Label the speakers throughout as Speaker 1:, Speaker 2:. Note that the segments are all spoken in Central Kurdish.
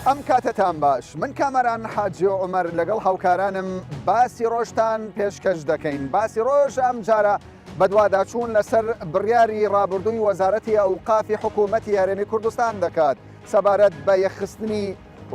Speaker 1: ئەم کاتەتان باش من کامەران حاجی عومەر لەگەڵ هاوکارانم باسی ڕۆژتان پێشکەش دەکەین باسی ڕۆژ ئەم جارە بەدواداچوون لەسەر بڕیاری ڕابردووی وەزارەتی ئەوقافی حکوومەتی هەرێمی کوردستان دەکات سەبارەت بە یەکخستنی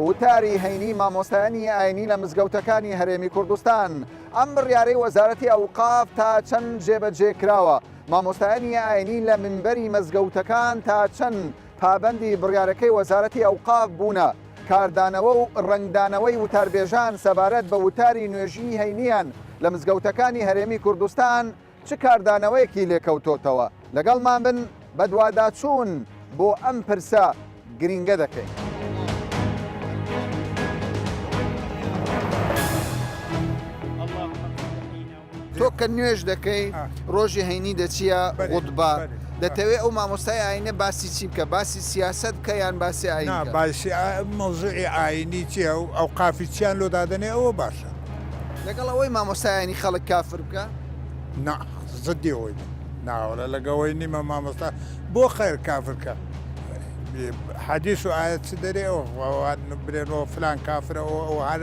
Speaker 1: وتاری هەینی مامۆستایانی ئاینی لە مزگەوتەکانی هەرێمی کوردستان. ئەم بڕیارەی وەزارەتی ئەوقاف تا چەند جێبەجێ کراوە؟ مامۆستایانی ئاینی لە مینبەری مزگەوتەکان تا چەند پابەندی بڕیارەکەی وەزارەتی ئەوقاف بوونە؟ کاردانەوە و ڕەنگدانەوەی وتاربێژان سەبارەت بە وتاری نوێژی هەینیان لە مزگەوتەکانی هەرێمی کوردستان چ کاردانەوەیەکی لێکەوتۆتەوە؟ لەگەڵمان بن بەدواداچوون بۆ ئەم پرسە گرینگە دەکەین. تۆ کە نوێژ دەکەی ڕۆژی هەینی دەچیە غوتبە دەتەوێ ئەو مامۆستای ئاینە باسی چی بکە باسی سیاسەت بکە یان باسی ئاین
Speaker 2: نا باسی مەوزوعی ئاینی چیە و ئەوقافی چیان لۆ دادەنێ ئەوە باشە.
Speaker 1: لەگەڵ ئەوەی مامۆستای ئاینی خەڵک کافر بکا؟
Speaker 2: نا زدی ئەوەی بم ناوەڵا لەگەوەی نیمە مامۆستا بۆ خەیر کافر کە حەدیث و ئاەت چ دەرێ ئەوە برێنەوە فلان کافرە ئەوە ئەوە هەر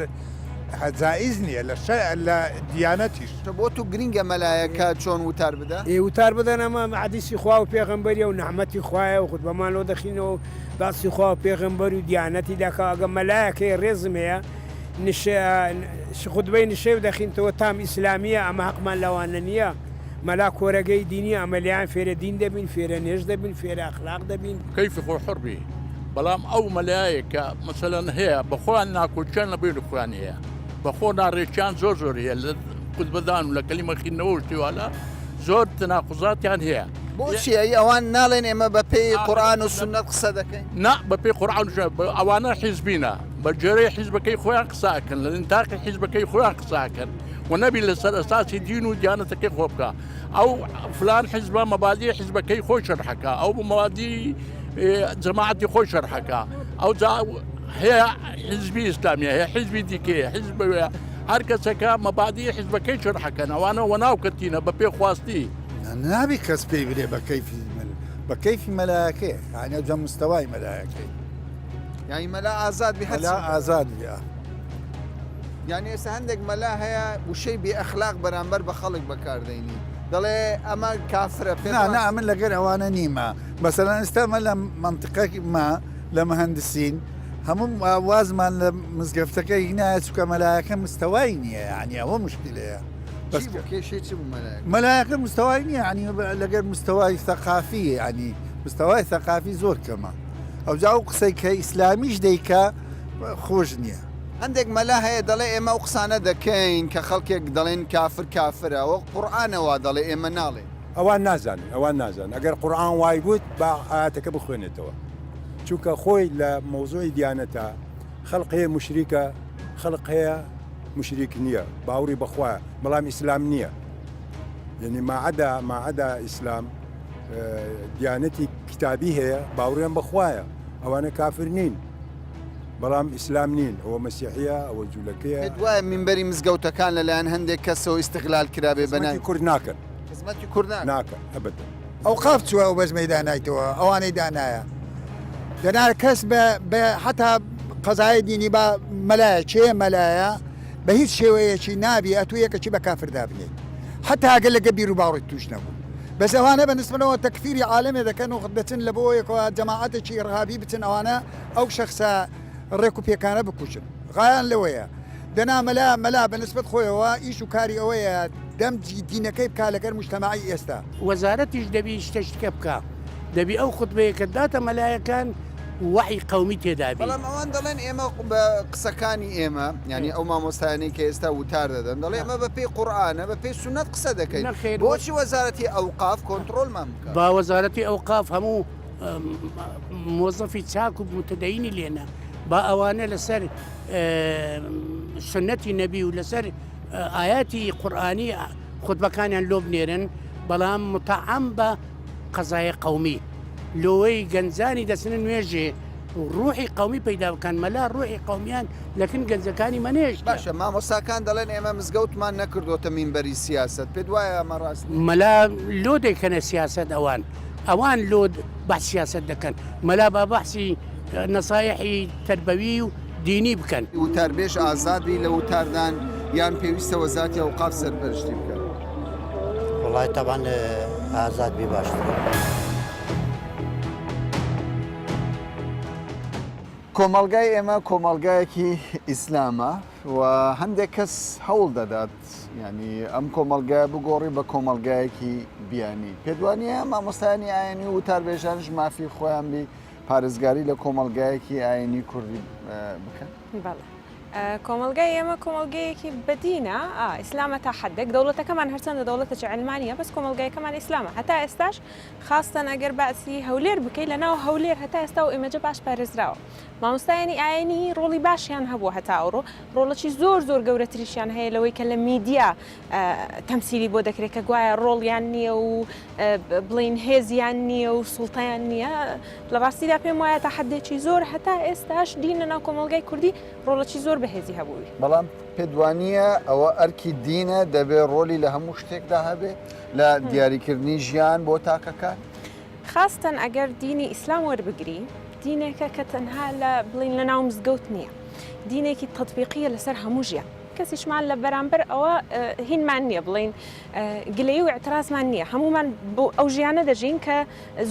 Speaker 2: جائز نییە لە شەرع لە دیانەتیش.
Speaker 1: بۆ تو گرینگە مەلایەکە چۆن وتار بدا؟
Speaker 3: ئێ وتار بدەن ئەمە حەدیسی خوا و پێغەمبەریە و نەعمەتی خوایە و خوتبەمان لۆ دەخینەوە و باسی خوا و پێغەمبەر و دیانەتی دەکا ئەگە مەلایەک هەیە ڕێزم هەیە خوتبەی نشێو دەخینتەوە تام ئیسلامیە ئەمە هەقمان لەوانە نییە مەلا کۆرەگەی دینیە ئەمە لێیان فێرە دین دەبین فێرە نوێژ دەبین فێرە ئەخلاق دەبین.
Speaker 4: کەیفی خۆی حوڕ بی بەڵام ئەو مەلایەک کە مەسەلەن هەیە بە خۆیان ناکۆکیان لە بەینی خۆیان هەیە بە خۆ ناڕێکیان زۆر زۆر هەیە لە قوتبەدان و لە کەلیمە خینەوە و شتیوالە زۆر تەناقوزاتیان هەیە.
Speaker 1: بۆچی ئەی ئەوان ناڵێن ئێمە بە پێی قورئان و سوننەت قسە دەکەین؟
Speaker 4: نا بە پێی قورئان و ئەوانە حیزبینە بە گوێرەی حیزبەکەی خۆیان قسە ئەکەن لە نتاقی حیزبەکەی خۆیان قسە ئەکەن و نەبی لەسەر ئەساسی دین و دیانەتەکەی خۆ بکە ئەو فلان حیزبە مەبادی حیزبەکەی خۆی شەرحەکە ئەو مەوادی جەماعەتی خۆی شەرحەکە ئەو جا هەیە حیزبی ئیسلامیە هەیە حیزبی دیکەیە حیزب هەر کەسەکە مەبادی حیزبەکەی شەرحەکەن ئەوانە وەناو کەتینە بە پێ خواستی.
Speaker 2: نابی کەس پێی برێ بە کەیفی من بە کەیفی مەلایەکەیە یانی ئەوجا مستەوای مەلایەکەی.
Speaker 1: یانی مەلا ئازاد بی هەر
Speaker 2: مەلا ئازاد بی ئا.
Speaker 1: یانی ئێستا هەندێک مەلا هەیە وشەی بێ ئەخلاق بەرامبەر بە خەڵک بەکاردەینی دەڵێ ئەمە کافرە پێت
Speaker 2: نا نا من لەگەر ئەوانە نیمە مەسەلەن ئێستا مە لە مەنتیقەک ما لە مهندسین هەموو وازمان لە مزگەفتەکە هینایە چونکە مەلایەکە مستەوای نییە یعنی ئەوە مشکلەیە
Speaker 1: بەس کێشەی چی بوو مەلایەکە؟
Speaker 2: مەلایەکە مستەوای نییە یعنی لەگەر مستەوای ثەقافی یعنی مستەوای ثەقافی زۆر کەمە ئەوجا ئەو قسەی کە ئیسلامیش دەیکا خۆش نییە.
Speaker 1: هەندێک مەلا هەیە دەڵێ ئێمە ئەو قسانە دەکەین کە خەڵکێک دەڵێن کافر کافرە وەک قورئانە وا دەڵێ ئێمە ناڵێین.
Speaker 5: ئەوان نازانن ئەوان نازانن ئەگەر قورئان وای گوت با ئایەتەکە بخوێنێتەوە چونکە خۆی لە مەوزوعی دیانەتە خەڵق هەیە موشریکە خەڵق هەیە موشریک نییە باوڕی بەخوایە بەڵام ئیسلام نییە یعنی ماعدا ماعدا ئیسلام دیانەتی کتابی هەیە باوڕیان بەخوایە ئەوانە کافر نین بەڵام ئیسلام نین ئەوە مەسیحیە ئەوە جولەکەیە.
Speaker 1: پێت وایە مینبەری مزگەوتەکان لەلایەن هەندێک کەسەوە ئیستغلال کرابێ بە ناوی.
Speaker 5: خزمەتی کورد ناکەن.
Speaker 1: خزمەتی کورد ناکەن.
Speaker 5: ناکەن ئەبەدەن.
Speaker 2: ئەوقاف چوە ئەو بەزمەی دانایتەوە ئەوانەی دانایە دەنا کەس بە بە حتا قەزای دینی با مەلایە کێ مەلایە بە هیچ شێوەیەکی نابی ئەتوو یەکەکی بە کافر دابنێی حتا ئەگەر لەگە بیر و باوڕی توش نەبوو بەس ئەوانە بە نسبەوە تەکفیری عالەمێ دەکەن و دەچن لە بۆ یەکەوە جەماعەتێکی ئیرهابی بچن ئەوانە ئەو شەخسە ڕێک و پێکانە بکوژن غایان لەوەیە دەنا مەلا مەلا بە نسبەت خۆیەوە ئیش و کاری ئەوەیە دەمجی دینەکەی بکا لەگەر موجتەمەعی ئێستا.
Speaker 6: وەزارەتیش دەبی شتەشتکە بکا دەبی ئەو خوتبەیە کە داتە مەلایەکان وەعی قەومی تێدابی.
Speaker 1: بەڵام ئەوان دەڵێن ئێمە بە قسەکانی ئێمە یانی ئەو مامۆستایانەی کە ئێستا وتار دەدەن دەڵێ ئێمە بە پێی قورئانە بە پێی سوننەت قسە دەکەین
Speaker 6: نەخێر
Speaker 1: بۆچی وەزارەتی ئەوقاف کۆنتڕۆلمان بکا؟
Speaker 6: با وەزارەتی ئەوقاف هەموو مۆزەفی چاک و متدەینی لێنە با ئەوانە لەسەر سنەتی نەبی و لەسەر ئاياتی قورئانی خوتبەکانیان لۆ بنێرن بەڵام متعەم بە قەزای قەومی لۆی گەنجانی دەچنە نوێژێ ڕوحی قەومی پەیدا بکەن مەلا ڕوحی قەومیان لەکن گەنجەکانی مەنێشت.
Speaker 1: باشە مامۆستاکان دەڵێن ئێمە مزگەوتمان نەکردۆتە مینبەری سیاسەت پێت وایە ئەمە ڕاست نیە؟
Speaker 6: مەلا لۆ دەیکەنە سیاسەت ئەوان ئەوان لۆ بەحس سیاسەت دەکەن مەلا با بەحسی نەسایحی تەربەوی و. دینی بکەن.
Speaker 1: وتاربێژ ئازاد بی لە وتاردان یان پێویستە وەزارەتی ئەوقاف سەرپەرشتی بکات؟
Speaker 7: وەڵای تەبعەن ئازاد بی باشترە.
Speaker 1: کۆمەڵگای ئێمە کۆمەڵگایەکی ئیسلامە و هەندێک کەس هەوڵ دەدات یعنی ئەم کۆمەڵگایە بگۆڕی بە کۆمەڵگایەکی بیانی پێت وانییە مامۆستایانی ئاینی و وتاربێژانش مافی خۆیان بی پارێزگاری لە کۆمەڵگایەکی ئاینی کوردی بکەن؟
Speaker 8: بەڵێ کۆمەڵگای ئێمە کۆمەڵگەیەکی بەدینە ئیسلامە تا حدێک دەوڵەتەکەمان هەرچەندە دەوڵەتێکی علمانیە بەس کۆمەڵگایەکەمان ئیسلامە هەتا ئێستاش خاستەن ئەگەر باسی هەولێر بکەی لە ناو هەولێر هەتا ئێستا و ئیمەجە باش پارێزراوە مامۆستایانی ئاینی ڕۆڵی باشیان هەبووە هەتا ئەوڕۆ ڕۆڵەکی زۆر زۆر گەورەتریشیان هەیە لەوەی کە لە میدیا تەمسیلی بۆ دەکرێت کە گوایە ڕۆڵیان نییە و بڵین هێزیان نییە و سوڵتەیان نییە لە ڕاستیدا پێم وایە تا حدێکی زۆر هەتا ئێستاش دین لە ناو کۆمەڵگای کوردی ڕۆڵەکی زۆر بەهێزی هەبووی.
Speaker 1: بەڵام پێت وانییە ئەوە ئەرکی دینە دەبێ ڕۆلی لە هەموو شتێکدا هەبێ لە دیاریکردنی ژیان بۆ تاکەکان؟
Speaker 8: خاستەن ئەگەر دینی ئیسلام وەربگری دینێکە کە تەنها لە بڵین لە ناو مزگەوت نییە دینێکی تەتبیقیە لەسەر هەموو ژیان کەسیشمان لە بەرامبەر ئەوە هینمان نییە بڵین گلەیی و اعترازمان نییە هەمومان بۆ ئەو ژیانە دەژین کە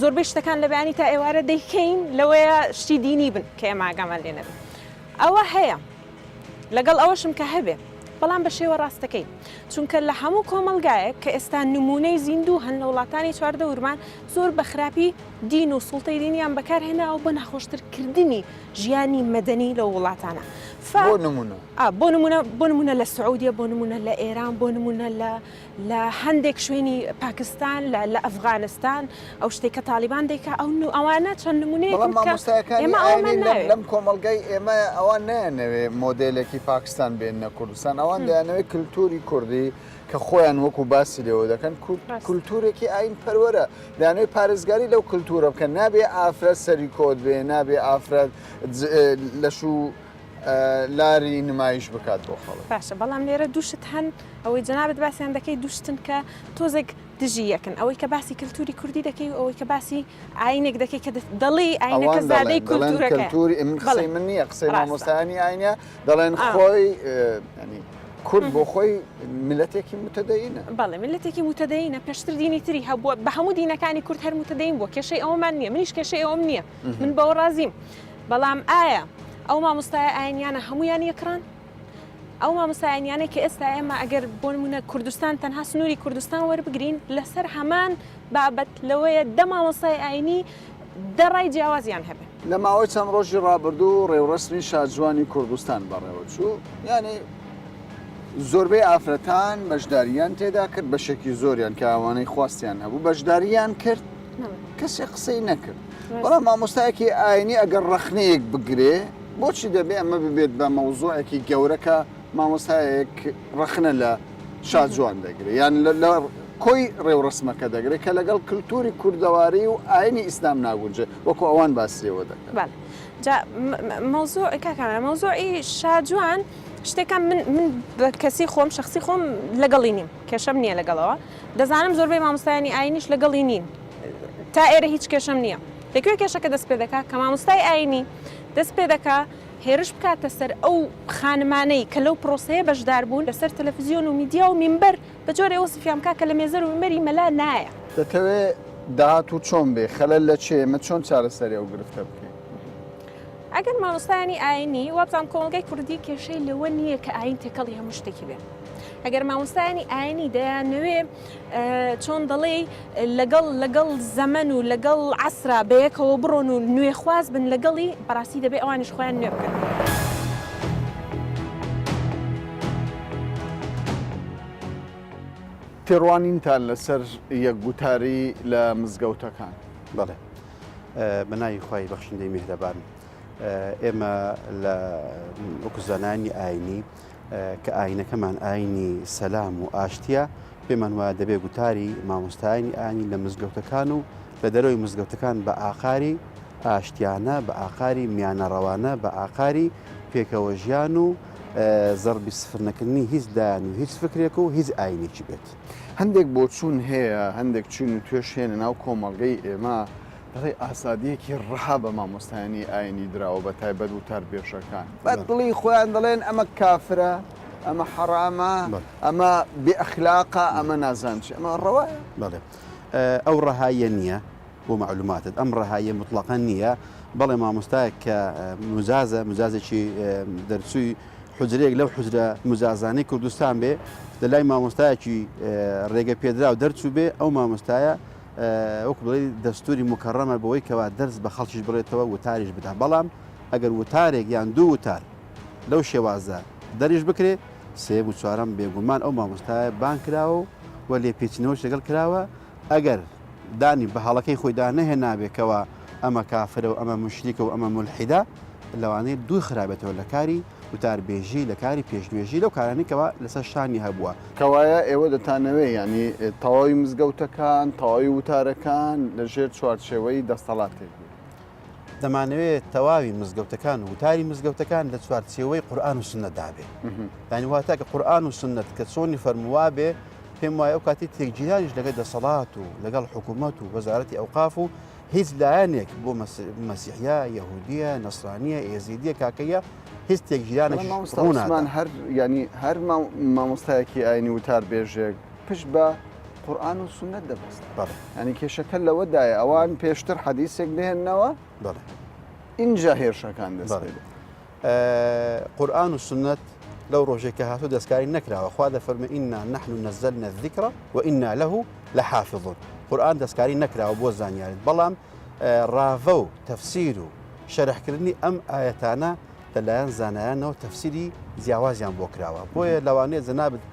Speaker 8: زۆربەی شتەکان لە بەیانی تا ئێوارە دەیکەین لەوەیە شتی دینی بن کە ئێمە ئاگامان لێ نەبێت ئەوە هەیە لەگەڵ ئەوەشم کە هەبێ بەڵام بە شێوە ڕاستەکەی چونکە لە هەموو کۆمەڵگایەک کە ئێستا نمونەی زیندوو هەن لە وڵاتانی چواردەورمان زۆر بە خراپی دین و سوڵتەی دینیان بەکارهێناوە بۆ ناخۆشترکردنی ژیانی مەدەنی لەو وڵاتانە
Speaker 1: ف بۆ نمونە
Speaker 8: بۆ نمونە بۆ نمونە لە سعودیە بۆ نمونە لە ئێران بۆ نمونە لە لە هەندێک شوێنی پاکستان لە لە ئەفغانستان ئەو شتێک کە تالیبان دەیکا ئەو نو ئەوانە چەند نمونەیەکن
Speaker 1: بەڵام
Speaker 8: کە
Speaker 1: مامۆستایەکانی
Speaker 8: ئێمە ئەوەمان
Speaker 1: ئاینی لەم
Speaker 8: ناوێ.
Speaker 1: لەم کۆمەڵگای ئێمە ئەوان نایانەوێ مۆدێلێکی پاکستان بێننە کوردستان ئەوان دەیانەوێ کلتوری کوردی کە خۆیان وەکو باسی لێوە دەکەن کورد
Speaker 8: ڕاست.
Speaker 1: کلتورێکی ئاین پەروەرە دەیانەوێ پارێزگاری لەو کلتورە بکەن نابێ ئافرەت سەری کۆت بێ نابێ ئافرەت لەش و لاری نمایش بکات بۆ خەڵک.
Speaker 8: باشە بەڵام لێرە دوو شت هەن ئەوەی جەنابت باسیان دەکەی دوو شتن کە تۆزێک دژی یەکن ئەوەی کە باسی کلتوری کوردی دەکەی و ئەوەی کە باسی ئاینێک دەکەی کە دەڵێی ئاینەکە
Speaker 1: ئەوان
Speaker 8: زادەی
Speaker 1: دەڵێن دەڵێن
Speaker 8: کولتورەکەیە
Speaker 1: کەلتوری من
Speaker 8: بەڵێ
Speaker 1: قسەی من نییە قسەی
Speaker 8: ڕاستە
Speaker 1: مامۆستایانی ئاینە دەڵێن
Speaker 8: ئا.
Speaker 1: خۆی ینی کورد بۆ خۆی میللەتێکی متەدەینە.
Speaker 8: بەڵێ میللەتێکی متەدەینە پێشتر دینی تری هەبووە بە هەموو دینەکانی کورد هەر متەدەین بووە کێشەی ئەوەمان نییە منیش کێشەی ئەوەم نییە من بەوە ڕازیم بەڵام ئایا ئەو مامۆستایە ئاینیانە هەموویان یەکڕان؟ ئەو مامۆستا ئاینیانەی کە ئێستا ئێمە ئەگەر بۆ نمونە کوردستان تەنها سنووری کوردستان وەربگرین لەسەر هەمان بابەت لەوەیە دە مامۆستای ئاینی دە ڕای جیاوازیان هەبێ.
Speaker 1: لە ماوەی چەند ڕۆژی ڕابردوو ڕێوڕەسمی شاجوانی کوردستان بەڕێوەچوو، یانی زۆربەی ئافرەتان بەشدارییان تێدا کرد، بەشێکی زۆریان کە ئەوانەی خواستیان هەبوو بەشدارییان کرد، کەسێک قسەی نەکرد. بەڵام مامۆستایەکی ئاینی ئەگەر ڕەخنەیەک بگرێ بۆچی دەبێ ئەمە ببێت بە مەوزوعێکی گەورە کە مامۆستایەک ڕەخنە لە شاجوان دەگرێ یان لە کۆی ڕێوڕەسمەکە دەگرێت کە لەگەڵ کللتوری کوردەواری و ئاینی ئیسلام ناگونجێ وەکو ئەوان باسیەوە دەکەن.
Speaker 8: بەڵێ جا مەوزوع کاک مەوزوعی شاجوان شتێکە من من بە کەسی خۆم شخصی خۆم لەگەڵی نیم کێشەم نییە لەگەڵەوە دەزانم زۆربەی مامۆستایانی ئاینیش لەگەڵی نین تا ئێرە هیچ کێشەم نییە لەکوێ کێشەکە دەست پێ دەکا کە مامۆستای ئاینی دەست پێ دەکا هێرش بکاتە سەر ئەو خانمانەی کە لەو پرۆسەیە بەشدار بوون لەسەر تەلەفزیۆن و میدیا و مینبەر بە جۆرێ وەسفیان بکا کە لە مێزەر و مینبەری مەلا نایە.
Speaker 1: دەتەوێ داهاتوو چۆن بێ؟ خەلەل لە چێ؟ ئێمە چۆن چارەسەری ئەو گرفتە بکەین؟
Speaker 8: ئەگەر مامۆستایانی ئاینی، وابزانم کۆمەڵگای کوردی کێشەی لەوە نییە کە ئاین تێکەڵی هەموو شتێکی بێ. ئەگەر مامۆستایانی ئاینی دەیانەوێ چۆن دەڵێی لەگەڵ لەگەڵ زەمەن و لەگەڵ عەسرا بەیەکەوە بڕۆن و نوێخواز بن لەگەڵی، بەڕاستی دەبێ ئەوانیش خۆیان نوێ بکەن.
Speaker 1: تێڕوانینتان لەسەر یەکگوتاری لە مزگەوتەکان؟
Speaker 7: بەڵێ بە ناوی خوای بەخشندەی میهرەبان ئێمە لە وەکو زانایانی ئاینی کە ئاینەکەمان ئاینی سەلام و ئاشتیە پێمان وایە دەبێ گوتاری مامۆستایانی ئاینی لە مزگەوتەکان و لە دەرەوەی مزگەوتەکان بە ئاقاری ئاشتیانە بە ئاقاری میانەڕەوانە بە ئاقاری پێکەوە ژیان و زەربی سفر نەکردنی هیچ لایەن و هیچ فکرێک و هیچ ئاینێکی بێت.
Speaker 1: هەندێک بۆچوون هەیە، هەندێک چین و توێژ هەیە لەناو کۆمەڵگەی ئێمە. دەڵێ ئازادییەکی ڕەها بە مامۆستایانی ئاینی دراوە بە تایبەت وتاربێژەکان بە دڵی خۆیان دەڵێن ئەمە کافرە ئەمە حەرامە ئەمە بێ ئەخلاقە ئەمە نازانم چی ئەمە ڕەوایە؟
Speaker 7: بەڵێ ئەو ڕەهاییە نییە بۆ مەعلوماتت ئەم ڕەهاییە مطلقا نییە بەڵێ مامۆستایەک کە مجازە مجازێکی دەرچووی حجرەیەک لەو حجرە مجازانەی کوردستان بێ لە لای مامۆستایەکی ڕێگە پێدراو دەرچوو بێ ئەو مامۆستایە وەکو بڵێی دەستوری موکەڕەمە بەوەی کەوا دەرس بە خەڵکیش بڵێتەوە وتاریش بدا بەڵام ئەگەر وتارێک یان دوو وتار لەو شێوازە دەریش بکرێ سێیەم و چوارەم بێگومان ئەو مامۆستایە بانگ کراوە و لێپێچینەوەش لەگەڵ کراوە ئەگەر دانی بە هەڵەکەی خۆیدا نەهێنابێ کەوا ئەمە کافرە و ئەمە موشریکە و ئەمە مولحیدە لەوانەیە دوور خرابێتەوە لە کاری وتاربێژی، لە کاری پێشنوێژی، لەو کارانەی کەوا لەسەر شانی هەبووە.
Speaker 1: کەوایە ئێوە دەتانەوێ یانی تەواوی مزگەوتەکان، تەواوی وتارەکان لە ژێر چوارچێوەی دەستەڵاتێک بێ؟
Speaker 7: دەمانەوێ تەواوی مزگەوتەکان و وتاری مزگەوتەکان لە چوارچێوەی قورئان و سوننەتدا بێ. یانی واتە کە قورئان و سوننەت کە چۆنی فەرموو وا بێ، پێم وایە ئەو کاتی تێکگیرانیش لەگەڵ دەسەڵات و لەگەڵ حکوومەت و وەزارەتی ئەوقاف و هیچ لایەنێک بۆ مەسیحیە، یەهودیە، نەسرانیە، ئێزیدیە، کاکەیە هیچ تێکگیرانێکیش
Speaker 1: مامۆستا
Speaker 7: ڕوو
Speaker 1: عوسمان
Speaker 7: نادا.
Speaker 1: هەر یانی هەر مامۆستایەکی ئاینی وتاربێژێک پشت بە قورئان و سوننەت دەبەستێت.
Speaker 7: بەڵێ.
Speaker 1: یانی کێشەکە لەوەدایە ئەوان پێشتر حەدیسێک دەهێننەوە
Speaker 7: بەڵێ.
Speaker 1: ئینجا هێرشەکان دەست
Speaker 7: بەڵێ.
Speaker 1: پێ دەکەن.
Speaker 7: قورئان و سوننەت لەو ڕۆژەی کە هاتوو دەستکاری نەکراوە خوا دەفەرمێ ئینا نحن نزلنا الذکر وئینا له لحافظون قورئان دەستکاری نەکراوە بۆ زانیاریت بەڵام ڕاڤە و تەفسیر و شەرحکردنی ئەم ئاەتانە لەلایەن زانایانەوە تەفسیری جیاوازیان بۆ کراوە بۆیە لەوانەیە جەنابت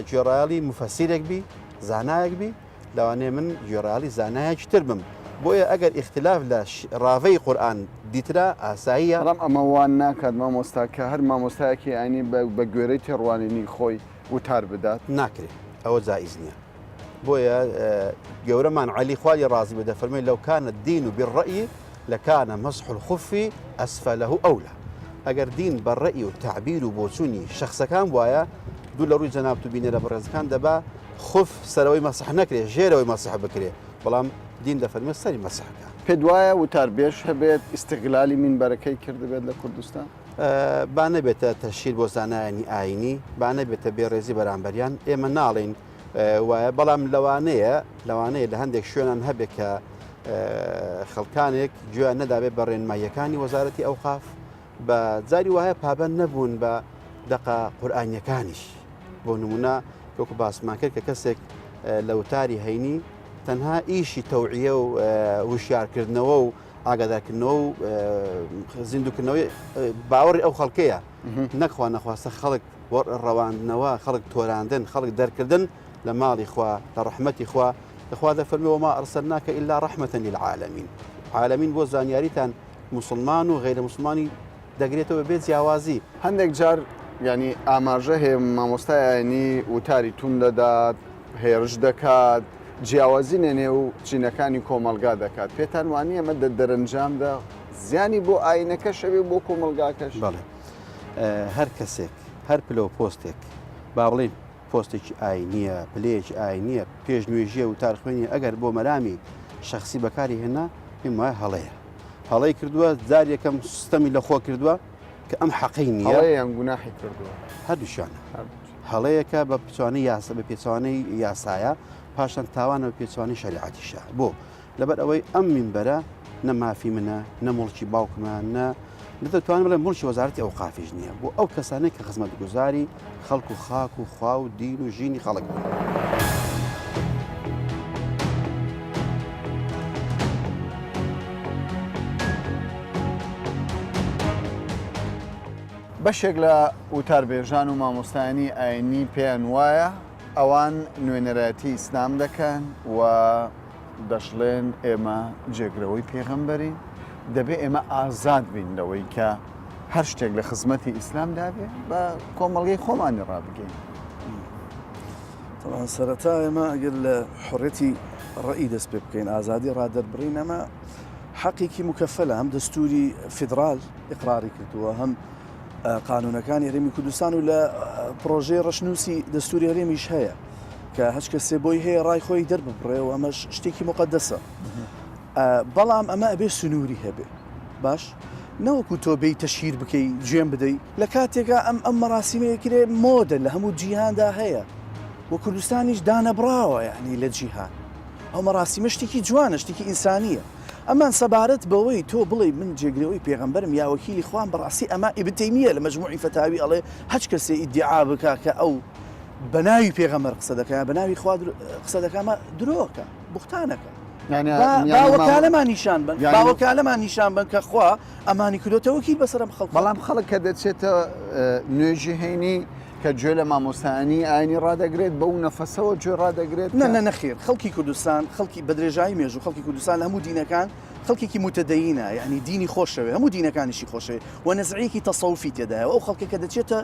Speaker 7: گوێڕایەڵی مفەسیرێک بی زانایەک بی لەوانەیە من گوێڕایەڵی زانایەکی تر بم، بۆیە ئەگەر ئیختلاف لە ڕاڤەی قورئان دیترا ئاساییە.
Speaker 1: بەڵام ئەمە وا ناکات مامۆستا کە هەر مامۆستایەکی ئاینی بە گوێرەی تێڕوانینی خۆی وتار بدات؟
Speaker 7: ناکرێ، ئەوە جائیز نییە. بۆیە گەورەمان عەلی خوا لێ ڕازی بێ دەفەرموێ لو کان الدین بالرأی لکان مسح الخف اسفله اولی ئەگەر دین بە ڕەئی و تەعبیر و بۆچوونی شەخسەکان بوایە دوو لە ڕووی جەنابت و بینەرە بەڕێزەکان دەبا خوف سەرەوەی مەسح نەکرێ ژێرەوەی مەسح بکرێ بەڵام دین دەفەرمێ سەری مەسح بکە.
Speaker 1: پێت وایە وتاربێژ هەبێت ئیستغلالی مینبەرەکەی کردبێت لە کوردستان؟
Speaker 7: با نەبێتە تەشهیر بۆ زانایانی ئاینی، با نەبێتە بێڕێزی بەرامبەریان، ئێمە ناڵێین وایە، بەڵام لەوانەیە لەوانەیە لە هەندێک شوێنان هەبێت کە خەڵکانێک گوێیان نەدابێت بە ڕێنماییەکانی وەزارەتی ئەوقاف، بە جاری وایە پابەند نەبوون بە دەقە قورئانیەکانیش بۆ نمونە وەکو باسمان کرد کە کەسێک لە وتاری هەینی تەنها ئیشی تەوعیە و وشیارکردنەوە و ئاگادارکردنەوە و زیندوکردنەوەی باوەڕی ئەو خەڵکەیە نەخوا نەخواستە خەڵک ڕەواندنەوە خەڵک تۆراندن خەڵک دەرکردن لە ماڵی خوا لە ڕەحمەتی خوا خوا دەفەرمێ وما ئەرسلناکە ئیلا ڕەحمەتە للعالمین عالمین بۆ زانیاریتان موسڵمان و غەیرە موسڵمانی دەگرێتەوە بەبێ جیاوازی.
Speaker 1: هەندێک جار یانی ئاماژە هەیە مامۆستای ئاینی وتاری توند دەدات، هێرش دەکات، جیاوازی لەنێو چینەکانی کۆمەڵگا دەکات، پێتان وانییە ئەمە دە دەرەنجامدا زیانی بۆ ئاینەکەش هەبێ و بۆ کۆمەڵگاکەش؟
Speaker 7: بەڵێ هەر کەسێک هەر پلە و پۆستێک با بڵێین پۆستێکی ئاینییە، پلەیەکی ئاینییە، پێشنوێژییە، وتارخوێنییە، ئەگەر بۆ مەرامی شەخسی بەکاری هێنا پێم وایە هەڵەیە. هەڵەی کردووە، جار یەکەم ستەمی لە خۆ کردووە کە ئەم حەقەی نییە.
Speaker 1: هەڵەیە یان گوناحی کردووە؟
Speaker 7: هەردووکیانە. هەڵەیەکە بە پێچەوانەی یاسا، بە پێچەوانەی یاسایە، پاشان تاوانە بە پێچەوانەی شەریعەتیشە. بۆ؟ لەبەر ئەوەی ئەم مینبەرە نە مافی منە، نە موڵکی باوکمە، نە دەتوانم بڵێم موڵکی وەزارەتی ئەوقافیش نییە بۆ ئەو کەسانەی کە خزمەتگوزاری خەڵک و خاک و خوا و دین و ژینی خەڵک بوون.
Speaker 1: بەشێک لە وتاربێژان و مامۆستایانی ئاینی پێیان وایە ئەوان نوێنەرایەتی ئیسلام دەکەن و دەشڵێن ئێمە جێگرەوەی پێغەمبەرین، دەبێ ئێمە ئازاد بین لەوەی کە هەر شتێک لە خزمەتی ئیسلامدا بێ بە کۆمەڵگەی خۆمانی ڕابگەین.
Speaker 9: تەبعەن سەرەتا ئێمە ئەگەر لە حڕێتی ڕەئی دەست پێ بکەین ئازادی ڕادەربڕین ئەمە حەقێکی مکەفەلە هەم دەستوری فیدرال ئقراری کردووە هەم قانونەکانی هەرێمی کوردستان و لە پرۆژەی ڕەشنووسی دەستوری هەرێمیش هەیە کە هەچ کەسێ بۆی هەیە ڕای خۆی دەرببڕێ و ئەمەش شتێکی مقدەسە. بەڵام ئەمە ئەبێ سنووری هەبێ باش نەوەکو تۆ بێی تەشهیر بکەی جوێن بدەی لە کاتێکا ئەم ئەم مەراسیمەیە کرێ مۆدە لە هەموو جیهاندا هەیە و کوردستانیش دانەبڕاوە یعنی لە جیهان ئەو مەراسیمە شتێکی جوانە شتێکی ئینسانیە ئەمان سەبارەت بەوەی تۆ بڵێ من جێگرەوەی پێغەمبەرم یا وەکیلی خوام بەڕاستی ئەمە ئیبن تەیمیە لە مەجموعی فەتاوی ئەڵێ هەچ کەسێ ئیدعا بکا کە ئەو بە ناوی پێغەمبەر قسە دەکا یا بە ناوی خوا قسە دەکا ئەمە درۆکە بوختانەکە با وەکالەمان نیشان بن با وەکالەمان نیشان بن کە خوا ئەمانی کردۆتە وەکیل بەسەر ئەم خەڵکە.
Speaker 1: بەڵام خەڵک کە دەچێتە نوێژی هەینی کە گوێ لە مامۆستایانی ئاینی ڕادەگرێت بەو نەفەسەوە گوێ ڕادەگرێت
Speaker 9: نە نە نەخێر خەڵکی کوردستان خەڵکی بە درێژایی مێژوو خەڵکی کوردستان لە هەموو دینەکان خەڵکێکی موتەدەینە یعنی دینی خۆشەوێ هەموو دینەکانیشی خۆشەوێ و نەزعەیەکی تەسەوفی تێدایە و ئەو خەڵکە کە دەچێتە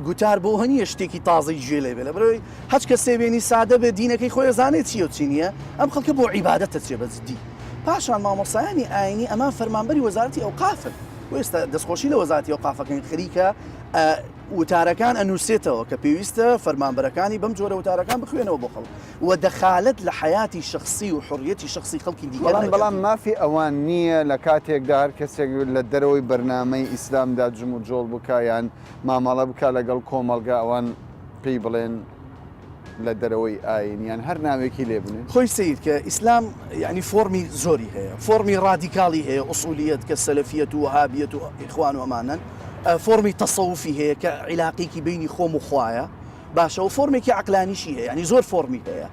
Speaker 9: گوتار بۆ هەنیە شتێکی تازەی گوێ لێ بێ لەبەرئەوەی هەچ کەسێ بێنی سادە بێ دینەکەی خۆی ئەزانێ چییە و چی نییە ئەم خەڵکە بۆ عیبادەت دەچێ بە جدی پاشان مامۆستایانی ئاینی ئەمان فەرمانبەری وەزارەتی ئەوقافن و ئێستا دەستخۆشی لە وەزارەتی ئەوقافەکەین خەریکە وتارەکان ئەنووسێتەوە کە پێویستە فەرمانبەرەکانی بەم جۆرە وتارەکان بخوێنەوە بۆ خەڵک و دەخالەت لە حەیاتی شەخسی و حوڕیەتی شەخسی خەڵکی دیکە
Speaker 1: بەڵام
Speaker 9: نەکەن.
Speaker 1: بەڵام مافی ئەوان نییە لە کاتێکدا هەر کەسێک لە دەرەوەی بەرنامەی ئیسلامدا جموجۆڵ بکا یان مامەڵە بکا لەگەڵ کۆمەڵگا ئەوان پێی بڵێن لە دەرەوەی ئایین یان هەر ناوێکی لێ بنێن.
Speaker 9: خۆی سەیر کە ئیسلام یانی فۆڕمی زۆری هەیە فۆڕمی ڕادیکاڵی هەیە ئوسولیەت کە سەلەفیەت و وەهابیەت و ئیخوان و ئەمانەن فۆڕمی تەسەوفی هەیە کە عیلاقەیەکی بەینی خۆم و خوایە باشە و فۆرمێکی عەقلانیشی هەیە یانی زۆر فۆرمی هەیە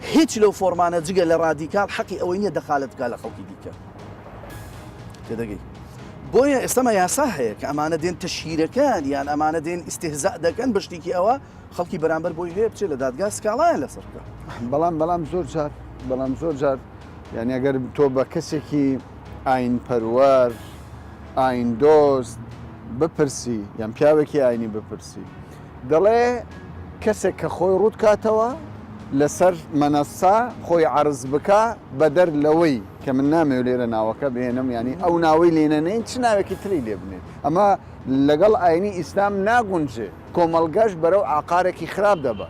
Speaker 9: هیچ لەو فۆرمانە جگە لە ڕادیکاڵ حەقی ئەوەی نییە دەخالەت بکات لە خەڵکی دیکە تێدەگەی بۆیە ئێستەمە یاسا هەیە کە ئەمانە دێن تەشهیرەکان یان ئەمانە دێن ئیستهزا دەکەن بە شتێکی ئەوە خەڵکی بەرامبەر بۆی هەیە بچێت لە دادگا سکاڵایان لەسەر بکە
Speaker 1: بەڵام بەڵام زۆر جار بەڵام زۆر جار یعنی ئەگەر تۆ بە کەسێکی ئاین پەروەر ئاین دۆست بپرسی یان پیاوێکی ئاینی بپرسی دەڵێ کەسێک کە خۆی ڕووت کاتەوە لەسەر مەنەسا خۆی عەرز بکا بەدەر لەوەی کە من نامەوێ لێرە ناوەکە بهێنم یانی ئەو ناوەی لێ نەنێین چ ناوێکی تری لێ بنێن ئەمە لەگەڵ ئاینی ئیسلام ناگونجێ کۆمەڵگەش بەرەو ئاقارێکی خراپ دەبا.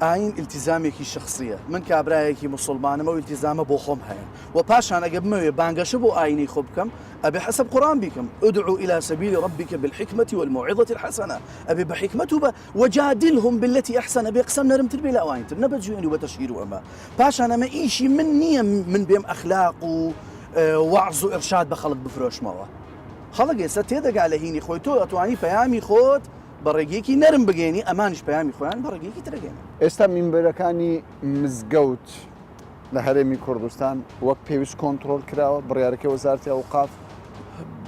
Speaker 9: ئاین ئیلتیزامێکی شەخسیە من کابرایەکی موسوڵمانم ئەو ئیلتیزامە بۆ خۆم هەیە وە پاشان ئەگەر بمەوێ بانگەشە بۆ ئاینەی خۆ بکەم ئەبێ حەسەب قورئان بیکەم ادع الی سبیل ربک بالحکمە والموعظە الحسنە ئەبێ بە حیکمەت و بە وجادلهم بالتی احسن ئەبێ قسەم نەرمتر بێ لە ئەوانی تر نە بە جوێن و بە تەشهیر و ئەمە پاشان ئەمە ئیشی من نییە من بێم ئەخلاق و وەعز و ئیرشاد بە خەڵک بفرۆشمەوە خەڵک ئێستا تێدەگا لە هینی خۆی تۆ ئەتوانی پەیامی خۆت بە ڕێگەیەکی نەرم بگەێنی ئەمانیش پەیامی خۆیان بە ڕێگەیەکی ترەگەێنن.
Speaker 1: ئێستا مینبەرەکانی مزگەوت لە هەرێمی کوردستان وەک پێویست کۆنتڕۆڵ کراوە بڕیارەکەی وەزارەتی ئەوقاف؟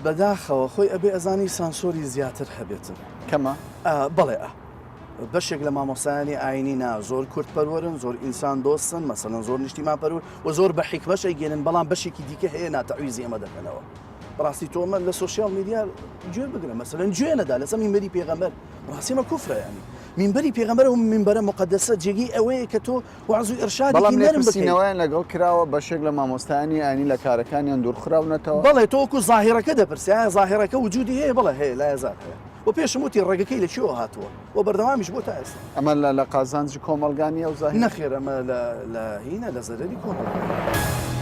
Speaker 9: بەداخەوە خۆی ئەبێ ئەزانی سانسۆری زیاتر هەبێتن.
Speaker 1: کەمە؟
Speaker 9: بەڵێ ئا. بەشێک لە مامۆستایانی ئاینی نا زۆر کورد پەروەرن زۆر ئینسان دۆستن مەسەلەن زۆر نیشتیمان پەروەر و زۆر بە حیکمەش ئەیگەێنن بەڵام بەشێکی دیکە هەیە ناتەعویزی ئەمە دەکەنەوە. بەڕاستی تۆ ئەمە لە سۆشیال میدیا گوێ بگرە مەسەلەن گوێ نەدا لەسەر مینبەری پێغەمبەر بەڕاستی ئەمە کوفرە یانی مینبەری پێغەمبەر ئەو مینبەرە موقەدەسە جێگەی ئەوەیە کە تۆ وەعز و ئیرشادێکی
Speaker 1: بەڵام
Speaker 9: نەرم بکەی.
Speaker 1: لێپرسینەوەیان لەگەڵ کراوە، بەشێک لە مامۆستایانی ئاینی لە کارەکانیان دوورخراونەتەوە.
Speaker 9: بەڵێ تۆ وەکو زاهیڕەکە دەپرسی ئایا زاهیڕەکە وجودی هەیە؟ بەڵێ هەیە لا یەزال هەیە و پێشم وتی ڕەگەکەی لە کوێوە هاتووە و بەردەوامیش بووە تا ئێستا.
Speaker 1: ئەمە لە لە قازانجی کۆمەڵگا نییە ئەو زاهیرە؟
Speaker 9: نەخێر ئەمە لە لە هینە لە زەرەری کۆمەڵگایە.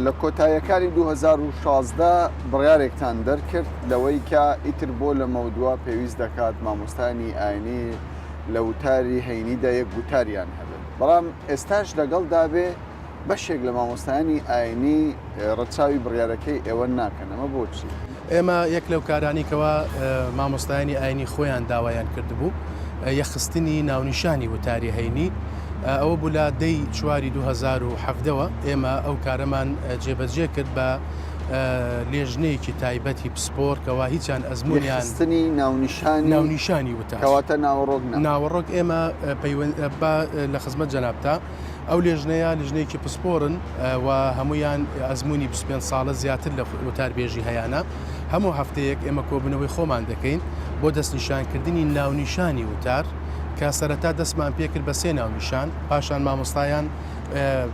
Speaker 1: لە کۆتاییەکانی 2016 بڕیارێکتان دەرکرد لەوەی کە ئیتر بۆ لەمەودوا پێویست دەکات مامۆستایانی ئاینی لە وتاری هەینیدا یەک گوتاریان هەبێت بەڵام ئێستاش لەگەڵ دابێ بەشێک لە مامۆستایانی ئاینی ڕەچاوی بڕیارەکەی ئێوە ناکەن ئەمە بۆچی؟
Speaker 10: ئێمە یەک لەو کارانەی کەوا مامۆستایانی ئاینی خۆیان داوایان کردبوو یەکخستنی ناونیشانی وتاری هەینی ئەوە بوو لە دەی چواری 2017 وە ئێمە ئەو کارەمان جێبەجێ کرد بە لێژنەیەکی تایبەتی پسپۆر کەوا هیچیان ئەزمونیان
Speaker 1: یەکخستنی ناونیشانی
Speaker 10: ناونیشانی وتار
Speaker 1: کەواتە ناوەڕۆک نا
Speaker 10: ناوەڕۆک ئێمە پەیوەند بە لە خزمەت جەنابتا ئەو لێژنەیە لیژنەیەکی پسپۆرن و هەموویان ئەزموونی 25 ساڵە زیاتر لە وتاربێژی هەیانە. هەموو هەفتەیەک ئێمە کۆبوونەوەی خۆمان دەکەین بۆ دەستنیشانکردنی ناونیشانی وتار. کە سەرەتا دەستمان پێکرد بە سێ ناونیشان، پاشان مامۆستایان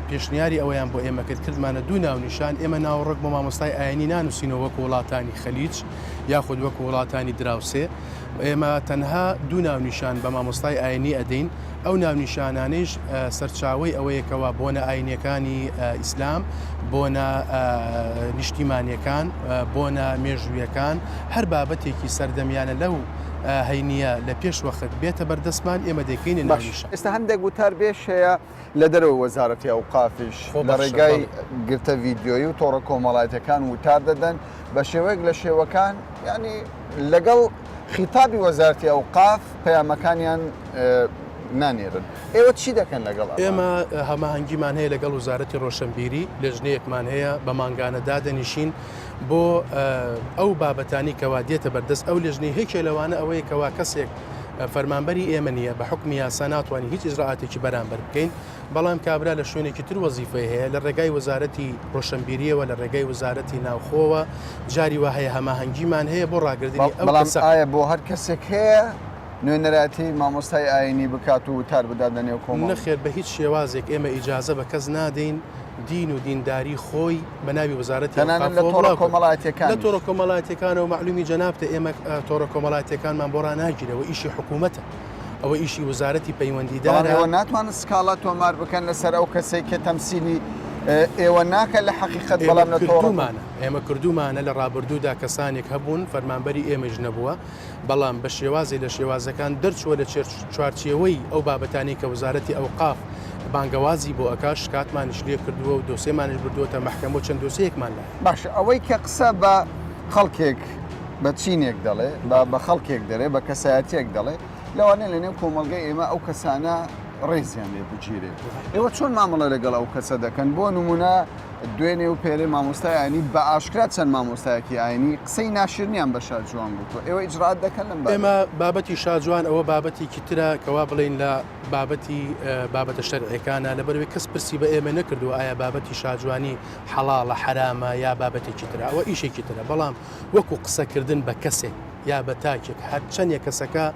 Speaker 10: پێشنیاری ئەوەیان بۆ ئێمە کرد کردمانە دوو ناونیشان، ئێمە ناوەڕۆک بۆ مامۆستای ئاینی نانووسینەوە وەکو وڵاتانی خەلیج یاخود وەکو وڵاتانی دراوسێ، ئێمە تەنها دوو ناونیشان بە مامۆستای ئاینی ئەدەین، ئەو ناونیشانانەیش سەرچاوەی ئەوەیە کەوا بۆنە ئاینیەکانی ئیسلام، بۆنە نیشتیمانیەکان، بۆنە مێژوویەکان، هەر بابەتێکی سەردەمیانە لەو هەینیە لە پێش وەخت بێتە بەردەستمان ئێمە دەیکەینە
Speaker 1: باش
Speaker 10: ناونیشان.
Speaker 1: ئێستا هەندێک وتاربێژ هەیە لە دەرەوەی وەزارەتی ئەوقافیش لە
Speaker 10: خۆبەخشە
Speaker 1: ڕێگای
Speaker 10: بەڵێ.
Speaker 1: گرتە ڤیدیۆیی و تۆڕە کۆمەڵایەتیەکان وتار دەدەن بە شێوەیەک لە شێوەکان یانی لەگەڵ خیتابی وەزارەتی ئەوقاف پەیامەکانیان نانێرن ئێوە چی دەکەن لەگەڵ ئەمە؟
Speaker 10: ئێمە هەماهەنگیمان هەیە لەگەڵ وەزارەتی ڕۆشنبیری، لێژنەیەکمان هەیە بە مانگانە دادەنیشین بۆ ئەو بابەتانی کەوا دێتە بەردەست ئەو لێژنەی هێکێ لەوانە ئەوەیە کەوا کەسێک فەرمانبەری ئێمە نییە بە حوکمی یاسا ناتوانین هیچ ئیجرائاتێکی بەرامبەر بکەین بەڵام کابرا لە شوێنێکی تر وەزیفەی هەیە لە ڕێگای وەزارەتی ڕۆشنبیریەوە لە ڕێگای وەزارەتی ناوخۆوە جاری وا هەیە هەماهەنگیمان هەیە بۆ ڕاگردنی ئەو
Speaker 1: بەڵام
Speaker 10: کەسە.
Speaker 1: ئایا بۆ هەر کەسێک هەیە نوێنەرایەتی مامۆستای ئایینی بکات و وتار بدات لە نێو کۆمەڵ؟
Speaker 10: نەخێر بە هیچ شێوازێک ئێمە ئیجازە بە کەس نادەین دین و دینداری خۆی بە ناوی وەزارەتی
Speaker 1: تەنانەت لە
Speaker 10: ئەوقافەوە
Speaker 1: تۆڕە
Speaker 10: بڵاو کردووە. لە
Speaker 1: کۆمەڵایەتیەکانیش.
Speaker 10: تۆڕە کۆمەڵایەتیەکانەوە مەعلومی جەنابتە ئێمە تۆڕە کۆمەڵایەتیەکانمان بۆ ڕاناگیرێ ئەوە ئیشی حکوومەتە. ئەوە ئیشی وەزارەتی
Speaker 1: بەڵام
Speaker 10: پەیوەندیدارە.
Speaker 1: ئێوە ناتوانن سکاڵا تۆمار بکەن لەسەر ئەو کەسەی کە تەمسیلی ئێوە ناکات لە حەقیقەت
Speaker 10: ئێمە
Speaker 1: بەڵام لە تۆڕە
Speaker 10: کردوومانە ئێمە کردوومانە لە ڕابردوودا کەسانێک هەبوون فەرمانبەری ئێمەیش نەبووە بەڵام بە شێوازێ لە شێوازەکان دەرچووە لە چوارچێوەی ئەو بابەتانەی کە وەزارەتی ئەوقاف بانگەوازی بۆ ئەکا شکاتمانیش لێ کردووە و دۆسێمانیش بردووەتە مەحکەمە و چەند دۆسێیەکمان لایە.
Speaker 1: باشە ئەوەی کە قسە بە خەڵکێک بە چینێک دەڵێ، بە بە خەڵکێک دەرێ، بە کەسایەتییەک دەڵێ، لەوانەیە لەنێو کۆمەڵگەی ئێمە ئەو کەسانە ڕێزیان لێ بگیرێ. ئێوە چۆن مامەڵە لەگەڵ ئەو کەسە دەکەن؟ بۆ نموونە دوێنێ و پێرێ مامۆستای ئاینی بە ئاشکرا چەند مامۆستایەکی ئاینی قسەی ناشرنیان بە شاجوان گوتووە. ئێوە ئیجرائات دەکەن لەم بارەیەوە؟
Speaker 10: ئێمە بابەتی شاجوان ئەوە بابەتێکی ترە کەوا بڵێین لە بابەتی بابەتە شەرعیەکانە، لەبەرئەوەی کەس پرسی بە ئێمە نەکردووە ئایا بابەتی شاجوانی حەڵاڵە حەرامە یا بابەتێکی ترە ئەوە ئیشێکی ترە، بەڵام وەکو قسەکردن بە کەسێک یا بە تاکێک هەرچەندێک کەسەکە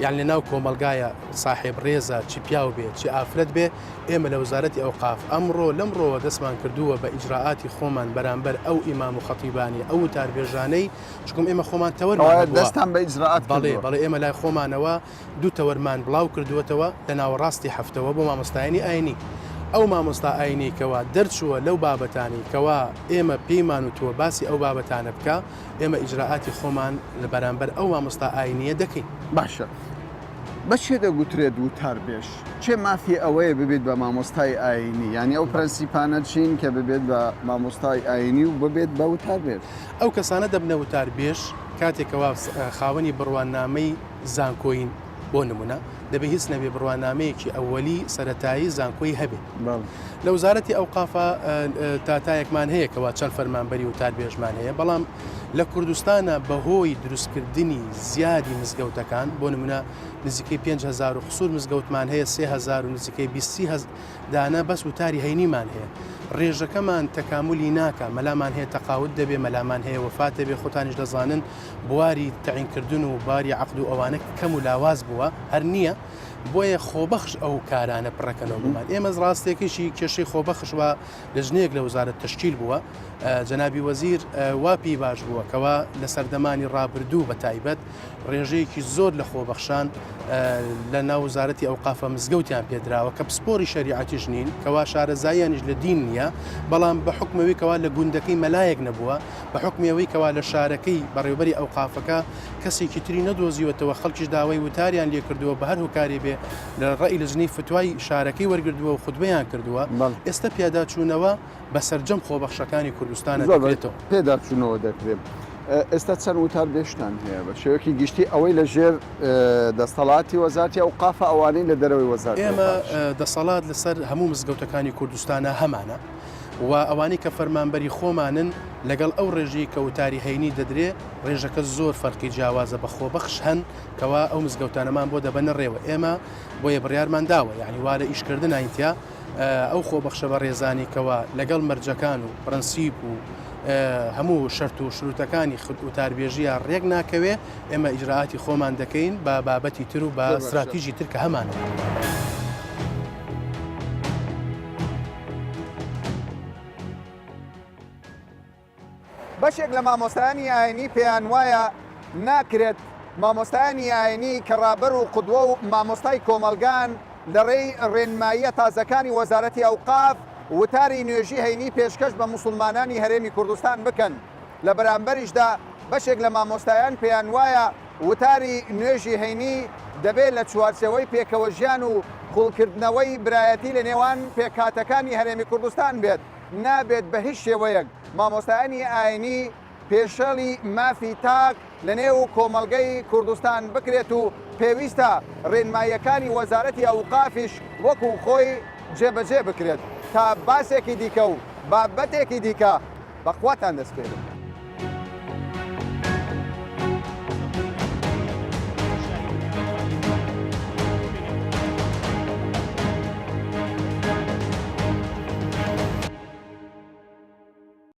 Speaker 10: یان لە ناو کۆمەڵگایە ساحێب ڕێزە چ پیاو بێ چ ئافرەت بێ ئێمە لە وەزارەتی ئەوقاف ئەمڕۆ لەمڕۆوە دەستمان کردووە بە ئیجرائاتی خۆمان بەرامبەر ئەو ئیمام و خەتیبانی ئەو وتاربێژانەی چونکم ئێمە خۆمان تەوەرمان
Speaker 1: ئەوە
Speaker 10: هەبووە
Speaker 1: دەستان بە ئیجرائات
Speaker 10: بەڵێ
Speaker 1: کردووە.
Speaker 10: بەڵێ ئێمە لای خۆمانەوە دوو تەوەرمان بڵاو کردووەتەوە لە ناوەڕاستی هەفتەوە بۆ مامۆستایانی ئاینی. ئەو مامۆستا ئاینیەی کەوا دەرچووە لەو بابەتانەی کەوا ئێمە پێیمان وتووە باسی ئەو بابەتانە بکا، ئێمە ئیجرائاتی خۆمان لە بەرامبەر ئەو مامۆستا ئاینیە دەکەین.
Speaker 1: باشە بە کێ دەگوترێت وتاربێژ؟ کێ مافی ئەوەیە ببێت بە مامۆستای ئاینی؟ یانی ئەو پرەنسیپانە چین کە ببێت بە مامۆستای ئاینی و ببێت بە وتاربێژ؟
Speaker 10: ئەو کەسانە دەبنە وتاربێژ کاتێک کەوا خاوەنی بڕوانامەی زانکۆیین بۆ نمونە دەبێ هیچ نەبێ بڕوانامەیەکی ئەوەلی سەرەتایی زانکۆی هەبێ لە وزارەتی ئەوقافا تاتایەکمان هەیە کەوا چەند فەرمانبەری وتاربێژمان هەیە بەڵام لە کوردستانە بەهۆی دروستکردنی زیادی مزگەوتەکان بۆ نمونە نزیکەی 5هزار و قسوور مزگەوتمان هەیە 3000 و نزیکەی 20 دانە بەس وتاری هەینیمان هەیە ڕێژەکەمان تەکاملی ناکە مەلامان هەیە تەقاوت دەبێ مەلامان هەیە وەفات دەبێ خۆتانیش دەزانن بواری تەعین کردن و باری عەقد و ئەوانە کەم و لاواز بووە هەر نییە بۆیە خۆبەخش ئەو کارانە پڕەکەنەوە بمان ئێمە ڕاستێکیشی کێشەی خۆبەخش وە لەژنەیەک لە وزارەت تشکیل بووە جەنابی وەزیر وا پێی باش بووە کەوا لە سەردەمانی ڕابردوو بە تایبەت ڕێژەیەکی زۆر لە خۆبەخشان لە ناو وزارەتی ئەوقافە مزگەوتیان پێدراوە کە پسپۆری شەریعەتیش نین کەوا شارەزاییانیش لە دین نییە بەڵام بە حکومەوەی کەوا لە گوندەکەی مەلایەک نەبووە بە حوکمی ئەوەی کەوا لە شارەکەی بەڕێوبەری ئەوقافەکە کەسێکی تری نەدۆزیوەتەوە خەڵکیش داوای وتاریان لێ کردووە بە هەر هۆکارێ بێ لە ڕەئی لجنەی فتوای شارەکەی وەرگردووە و خوتبەیان کردووە ئێستە پیاداچوونەوە بە سەرجەم خۆبەخشەکانی کوردستانە
Speaker 1: زۆر
Speaker 10: دەکرێتەوە.
Speaker 1: پێداچوونەوە دەکرێت. ئێستا چەند وتاربێژتان هەیە بە شێوەیەکی گشتی ئەوەی لە ژێر دەستەڵاتی وەزارتی ئەوقافە ئەوانەی لە دەرەوەی وەزارتی
Speaker 10: ئێمە
Speaker 1: ئەوقافیش؟
Speaker 10: دەسەڵات لەسەر هەموو مزگەوتەکانی کوردستانە هەمانە. و ئەوانەی کە فەرمانبەری خۆمانن لەگەڵ ئەو ڕێژەی کە وتاری هەینی دەدرێ ڕێژەکە زۆر فەرقی جیاوازە بە خۆبەخش هەن کەوا ئەو مزگەوتانەمان بۆ دەبەنە ڕێوە ئێمە بۆیە بڕیارمان داوە یعنی وا لە ئیشکردناین تیا ئەو خۆبەخشە بە ڕێزانی کەوا لەگەڵ مەرجەکان و پرەنسیپ و. هەموو شەرت و شروتەکانی خود وتاربێژیە ڕێک ناکەوێ ئێمە ئیجرائاتی خۆمان دەکەین بە بابەتی تر و بە ستراتیژی تر کە هەمانە.
Speaker 1: بەشێک لە مامۆستایانی ئاینی پێیان وایە ناکرێت مامۆستایانی ئاینی کە ڕابەر و قودوە و مامۆستای کۆمەڵگان لە ڕێی ڕێنماییە تازەکانی وەزارەتی ئەوقاف وتاری نوێژی هەینی پێشکەش بە موسڵمانانی هەرێمی کوردستان بکەن لە بەرامبەریشدا بەشێک لە مامۆستایان پێیان وایە وتاری نوێژی هەینی دەبێت لە چوارچێوەی پێکەوەژیان و قوڵکردنەوەی برایەتی لە نێوان پێکهاتەکانی هەرێمی کوردستان بێت نابێت بە هیچ شێوەیەک مامۆستایانی ئاینی پێشێلی مافی تاک لە نێو کۆمەڵگەی کوردستان بکرێت و پێویستە ڕێنماییەکانی وەزارەتی ئەوقافیش وەکو خۆی جێبەجێ بکرێت. تا باسێکی دیکە و بابەتێکی دیکە بە خواتان دەسپێرم.